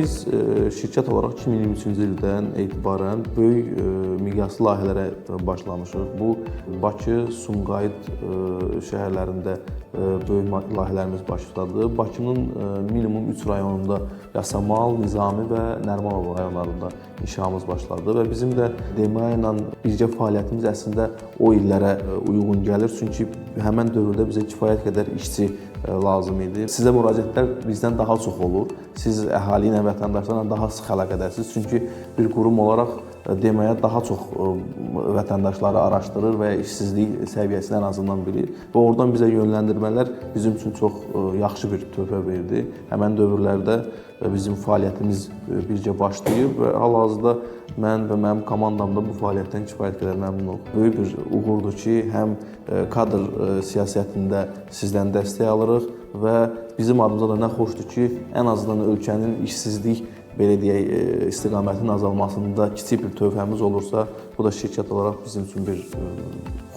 Biz şirkət olaraq 2023-cü ildən etibarən böyük miqyaslı layihələrə başlamışıq. Bu Bakı, Sumqayıt şəhərlərində böyük layihələrimiz başladı. Bakının minimum 3 rayonunda Yasamal, Nizami və Nərimanov rayonlarında inşamız başladı və bizim də DMA ilə birgə fəaliyyətimiz əslində o illərə uyğun gəlir. Çünki həmin dövrdə bizə kifayət qədər işçi lazım idi. Sizə müraciətlər bizdən daha çox olur. Siz əhali ilə, vətəndaşlarla daha sıx əlaqədəsiniz. Çünki bir qurum olaraq DMA daha çox vətəndaşları araşdırır və işsizlik səviyyəsini ən azından bilir və oradan bizə yönləndirmələr bizim üçün çox yaxşı bir töhfə verdi. Həmin dövrlərdə bizim fəaliyyətimiz bircə başlayıb və hal-hazırda mən və mənim komandam da bu fəaliyyətdən kifayət qədər məmnunuq. Böyük bir uğurdur ki, həm kadr siyasətində sizdən dəstək alırıq və bizim adımıza da nə xoşdur ki, ən azından ölkənin işsizlik belə deyək, istiqamətinin azalmasında kiçik bir töhfəmiz olursa, bu da şirkət olaraq bizim üçün bir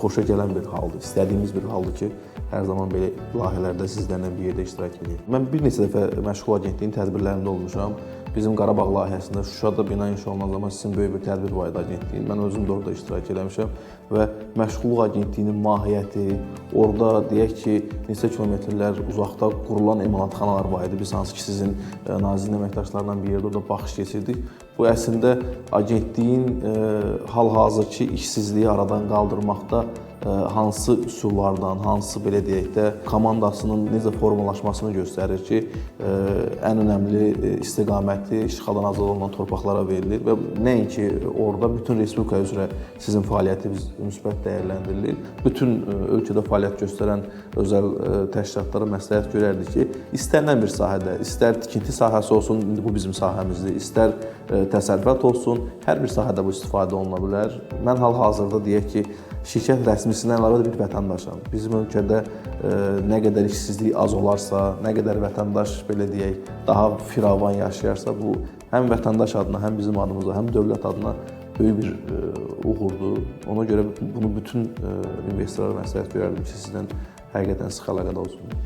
xoşa gələn bir haldır, istədiyimiz bir haldır ki, hər zaman belə layihələrdə sizlərlə bir yerdə iştirak edək. Mən bir neçə dəfə Məşğul Agentliyinin tədbirlərində olmuşam. Bizim Qarabağ layihəsində Şuşada bina inşa olunan zaman sizin böyük bir tədbir var idi agentliyin. Mən özüm də orada iştirak eləmişəm və Məşğulluq Agentliyinin mahiyyəti, orada deyək ki, neçə kilometrlər uzaqda qurulan emalatxanalar var idi. Biz hansı ki sizin nazirliyin əməkdaşlarla bir yerdə orada baxış keçirdik. Bu əslində agentliyin hal-hazırki işsizliyi aradan qaldırmaqda hansı üsullardan, hansı belə deyək də komandasının necə formalaşmasını göstərir ki, ən önəmli istiqaməti işğaldan azad olunan torpaqlara verilir və nəinki orada bütün respublika üzrə sizin fəaliyyətiniz müsbət dəyərləndirilir. Bütün ölkədə fəaliyyət göstərən özəl təşkilatlara məsləhət görərdik ki, istənilən bir sahədə, istər tikinti sahəsi olsun, indi bu bizim sahəmizdir, istər təsərrüfat olsun, hər bir sahədə bu istifadə oluna bilər. Mən hal-hazırda deyək ki, şirkət rəsmisindən əlavə də bir vətəndaşam. Bizim ölkədə nə qədər işsizlik az olarsa, nə qədər vətəndaş belə deyək, daha firavan yaşayarsa, bu həm vətəndaş adına, həm bizim adımıza, həm dövlət adına böyük bir uğurdur. Ona görə bunu bütün investorlara məsləhət görərdim ki, sizdən həqiqətən sıx əlaqədə olsunlar.